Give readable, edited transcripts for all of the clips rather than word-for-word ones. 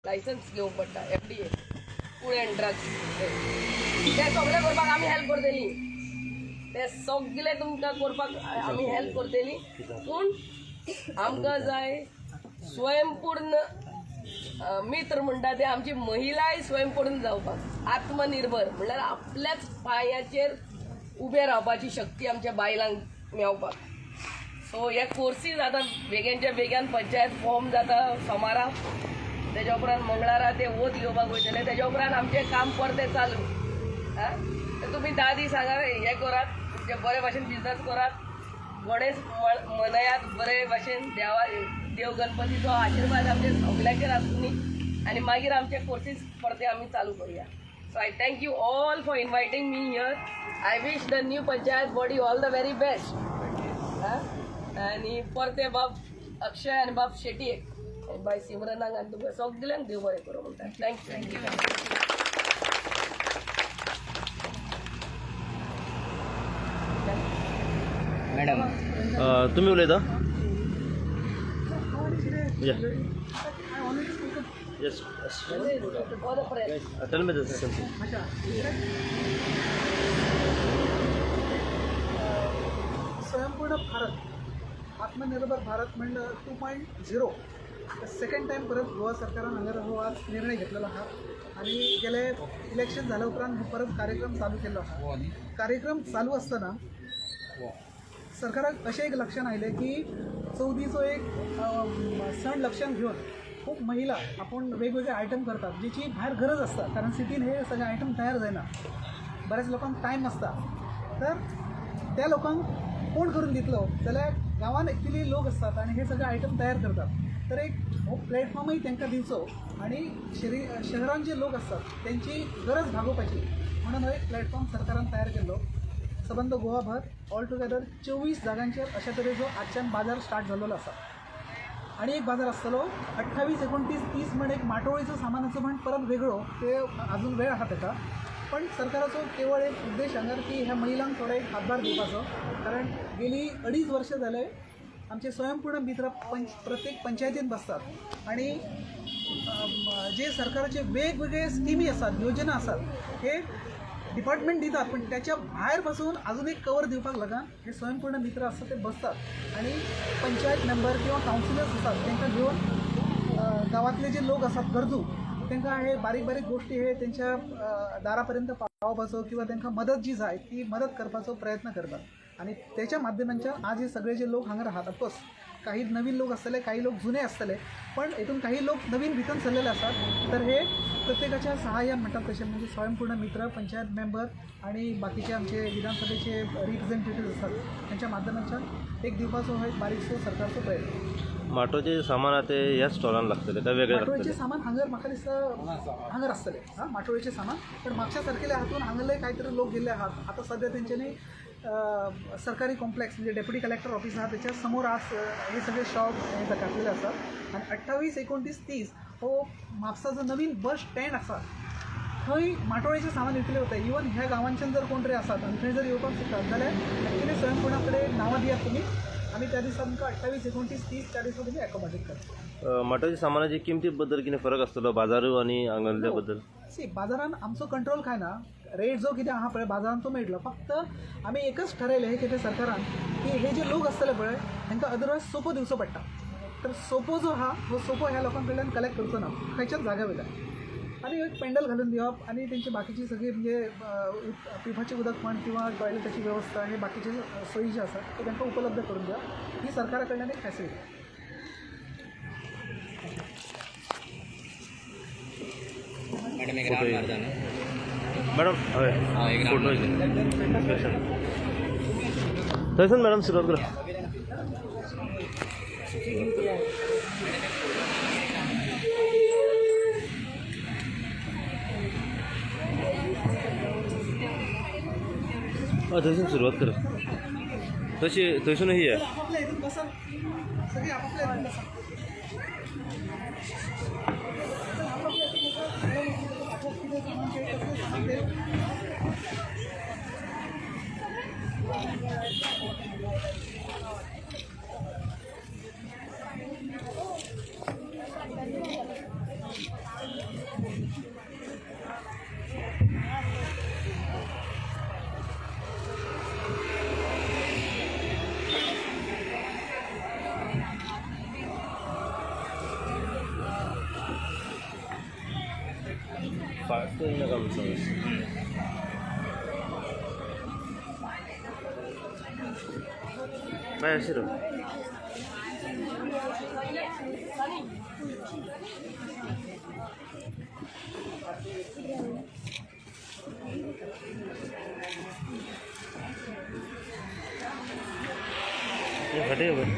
Licence घेवंक पडटा FDA, food and drugs. ते सगळें करपाक आमी हेल्प करतली, ते सगळे तुमकां करपाक आमी हेल्प करतली. पूण आमकां जाय स्वयंपूर्ण मित्र म्हणटा ते आमची महिलाय स्वयंपूर्ण जावपाक, आत्मनिर्भर म्हणल्यार आपल्याच पांयाचेर उबे रावपाची शक्ती आमच्या बायलांक मेवपाक. सो हे कोर्सीस आतां बेगीनच्या बेगीन पंचायत फॉर्म जाता सोमारा, तेज्या उपरांत मंगळारा ते वोत घेवपाक वयतले, तेज्या उपरांत आमचें काम परतें चालू. आं, तुमी 10 दीस हांगा हें करात, तुमचे बरे भाशेन बिजनस करात, गणेश मनयात बरे भाशेन, देवा देव गणपतीचो आशिर्वाद आमचे सगल्यांचेर आसूं आनी मागीर आमचे कोर्सीस परते आमी चालू करुया. So I thank you all for inviting me here. I wish the new panchayat body all the very best. आनी परते बाब अक्षय आनी बाब शेटयेक आनी बाय सिमरनाक आनी तुमकां सगल्यांक देव बरें करूं म्हणटा. Thank you. Madam तुम्ही उलयता? या. Yes. All the press. Tell me this something. स्वयंपूर्ण भारत, आत्मनिर्भर भारत म्हणलं 2.0 सेकंड टायम परत गोवा सरकारान हांगा हो आज निर्णय घेतलेलो आहा आनी गेले इलेक्शन जाल्या उपरांत हो परत कार्यक्रम चालू केल्लो आहा. कार्यक्रम चालू आसतना सरकाराक अशें एक लक्षान आयलें की चवथीचो एक सण लक्षात घेवन खूब महिला आपूण वेगवेगळे आयटम करतात जेची भायर गरज आसता, कारण सिटीन हे सगळे आयटम तयार जायना, बऱ्याच लोकांक टायम आसता. तर त्या लोकांक कोण करून दितलो जाल्यार गांवांत एक्चुली लोक आसतात आनी हे सगळे आयटम तयार करतात. तर एक हो प्लॅटफॉर्मूय तांकां दिवचो आनी शहरान जे लोक आसतात तेंची गरज भागोवपाची म्हणून हो एक प्लॅटफॉर्म सरकारान तयार केल्लो. सबंद गोवाभर ऑल टुगेदर 24 जागांचेर अशा तरेचो आजच्यान बाजार स्टार्ट जाल्लो आसा. आनी एक बाजार आसतलो 28, 29, 30 म्हण एक माटोळीचो सामानाचो म्हण परत वेगळो, ते अजून वेळ आहा तेका. पण सरकाराचो केवळ एक उद्देश हांगार की ह्या महिलांक थोडो एक हातभार दिवपाचो, कारण गेली 2.5 वर्सां जाले आमचे स्वयंपूर्ण मित्र प्रत्येक पंचायतीन बसतात आनी जे सरकाराचे वेगवेगळे स्किमी आसात, योजना आसात, हे डिपार्टमेंट दितात, पण त्याच्या भायर बसून अजून एक कवर दिवपाक लागून हे स्वयंपूर्ण मित्र आसतात ते बसतात आनी पंचायत मेंबर किंवा कावन्सिलर्स आसात तांकां घेवन गांवांतले जे लोक आसात गरजू तांकां हे बारीक बारीक गोश्टी हे तेंच्या दारापर्यंत पावोवपाचो किंवा तांकां मदत जी जाय ती मदत करपाचो प्रयत्न करतात. आनी त्याच्या माध्यमांतल्यान आज हे सगळे जे लोक हांगा राहतात, ऑफकोर्स काही नवीन लोक आसतले, काही लोक जुने आसतले, पण हितून काही लोक नवीन भितर सरलेले आसात. तर हे प्रत्येकाच्या सहाय्यान म्हणटात तशें म्हणजे स्वयंपूर्ण मित्र, पंचायत मेंबर आणि बाकीचे आमचे विधानसभेचे रिप्रेझेंटेटिव्ह आसात त्यांच्या माध्यमांतल्यान एक दिवपाचो हो एक बारीकसो सरकारचो प्रयत्न. माटोचे सामान आहा ते ह्या स्टॉलान लागतले काय वेगळे माटोळेचें लागतले? सामान हांगर म्हाका दिसता हांगर आसतलें, हां माटोळेचें सामान. पण म्हापशा सारकेल्या हातून हांगले कांय तरी लोक गेल्ले आहात. आतां सद्या तेंच्यांनी सरकारी कॉम्प्लेक्स म्हणजे डेप्युटी कलेक्टर ऑफिस आहा त्याच्या समोर आज हे सगळे शॉप हे घातलेले आसात. आनी 28, 29, 30 हो म्हापसाचो नवीन बस स्टँड आसा थंय माटोळेचें सामान विकलें वता. इवन ह्या गांवांच्यान जर कोण तरी आसात आनी थंय जर येवपाक सोदतात जाल्यार एक्चुली स्वयंपूर्णा कडेन नांवां दियात तुमी, आमी त्या दिसा तुमकां 28, 29, 30 त्या दिसा तुमी एकोमोडेट करता. माटोच्या सामानाची किमती बद्दल कितें फरक आसतलो बाजारू आनी हांगल्ल्या बद्दल? सी, बाजारान आमचो कंट्रोल काय ना, रेट जो कितें आहा पळय बाजारान तो मेळटलो. फक्त आमी एकच ठरयलें हें कितें सरकारान की हे जे लोक आसतले पळय तांकां अदरवायज सोपो दिवचो पडटा. तर सोपो जो आहा हो सोपो ह्या लोकां कडल्यान कलेक्ट करचो ना खंयच्याच जाग्या वयल्यान, आनी एक पेंडल घालून दिवप आनी तेंची बाकीची सगळी म्हणजे पिवपाचें उदक म्हण किंवा टॉयलेटाची वेवस्था हे बाकीचे सोयी ज्यो आसात ते तांकां उपलब्ध करून दिवप ही सरकारा कडल्यान एक फॅसिलिटी. मॅडम एक राउंड मारता ना? मॅडम हय, हा, एक फोटो राउंड. थंयसून मॅडम सुरवात करा. हय, थंयसून सुरवात करा. तशी थंयसून ही आहे. आपापल्या हितून बसात सगळी, आपापल्या हितून बसात. आपापल्या हितून बसात. आपोआप कितें सामान ते कसलें सामान ते. फास्ट नाका म्हणून. काय अशी रो फटे बरं.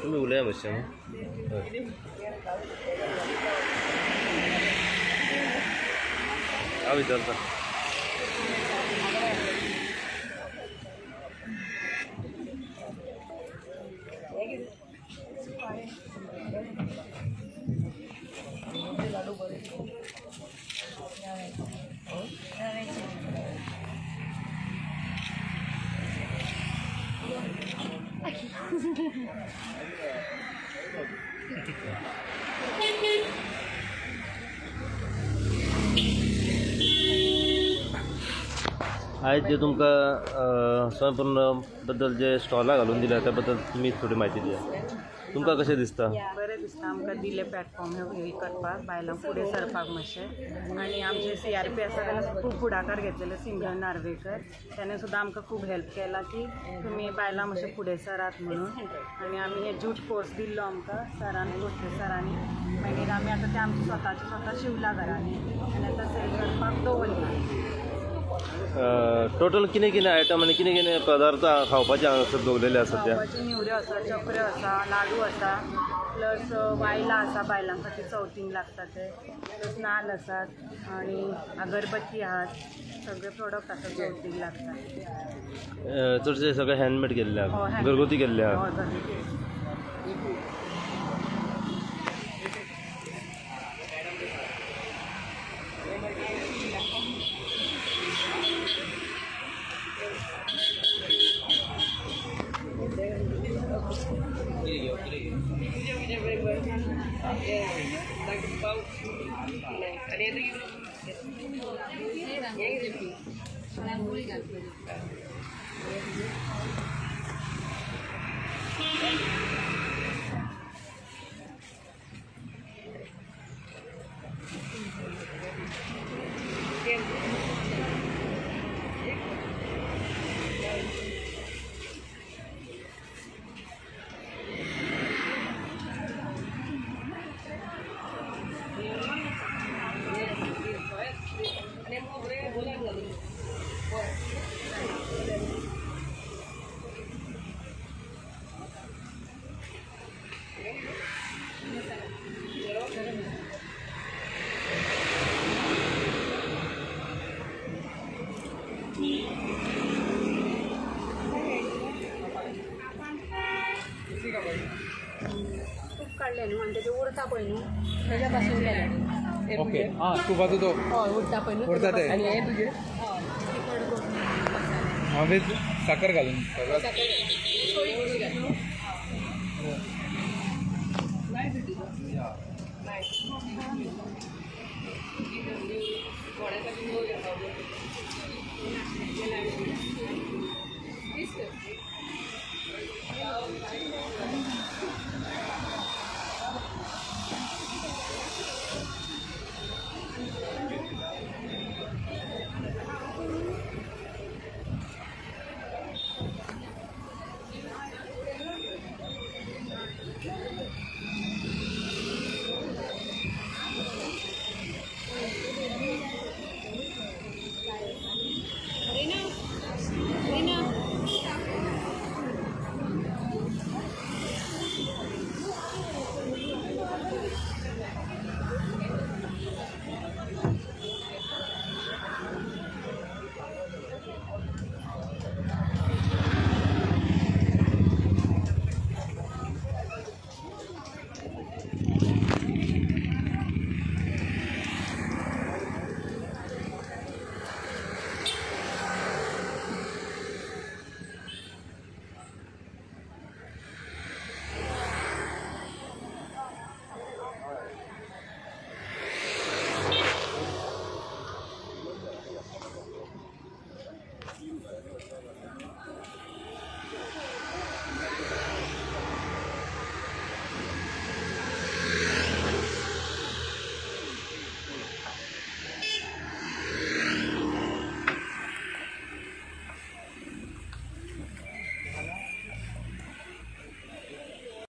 तुम्ही उलया मातशें. हांव विचारता. आयज जे तुमकां स्वयंपूर्ण बद्दल जे स्टॉलां घालून दिल्या त्या बद्दल तुमी थोडी म्हायती दिया. तुमकां कशें दिसता? बरें दिसता आमकां दिलें प्लॅटफॉर्म हे करपाक, बायलांक फुडें सरपाक मातशें. आनी आमचे CRP आसा ताणें खूब फुडाकार घेतलेलो, सिमरन नार्वेकर, ताणें सुद्दां आमकां खूब हेल्प केला की तुमी बायलां मातशें फुडें सरात म्हणून. आनी आमी हे जूट कोर्स दिल्लो आमकां सरान, गोठे सरांनी. मागीर आमी आतां ते आमचे स्वताचे स्वता शिवला घरांनी आनी आतां सेल करपाक दवरला. टोटल कितें कितें आयटम आनी कितें कितें पदार्थ खावपाचे हांगासर दवरलेले आसा सद्या? खावपाच्यो नेवऱ्यो आसा, चकऱ्यो आसा, लाडू आसा, प्लस वायलां आसा बायलां खातीर चवथीक लागता ते, प्लस नाल्ल आसात आनी अगरबत्ती आहात. सगळे प्रोडक्ट आसा चवथीक लागता. चडशे सगळे हँडमेड केल्ले आहा, घरगुती केल्ले आहा. हय, घरगुती. खूब काडलें न्हू आनी तेजें उरता पळय न्हू तेज्या पासून केलें. ओके, आं तुपाचो तो हय, उरता पळय न्हू. उरता ते. आनी हें तुजें हांवें साकर घालून सगळं.